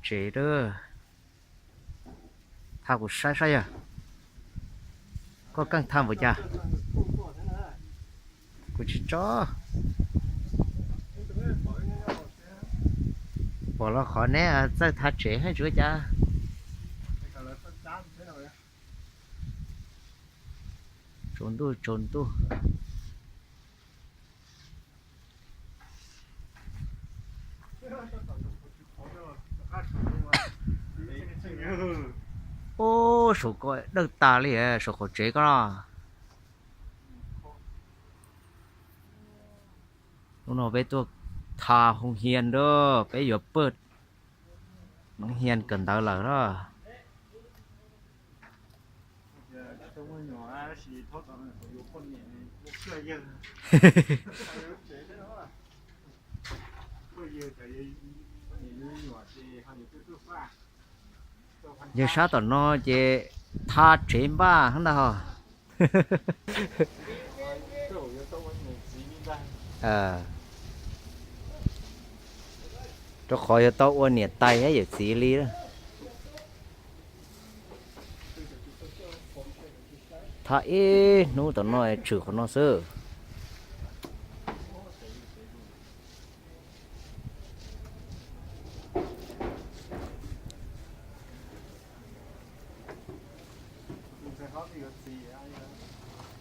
Tsev a, thaj kuv saib saib yog koj keej thaj npaum cas. Kuv tsis tso. Pom los qhov neb txawj thaj tsev tsis ua cas. Tsaus ntuj tsaus ntuj. Ub, saum ko dawb tas li, saum qaum tsev ko no. Hnub no peb tuaj tha hoo hias na, peb yuav pawj hoo hias kawm ntawv lawm na. Yawg sab tom no ces tha tsev npaj ntag ho. Rau qhov yuav tau ua niam tais thiab yawm txiv li. Thaj ib hnub tom no tshwm qhov no xwb.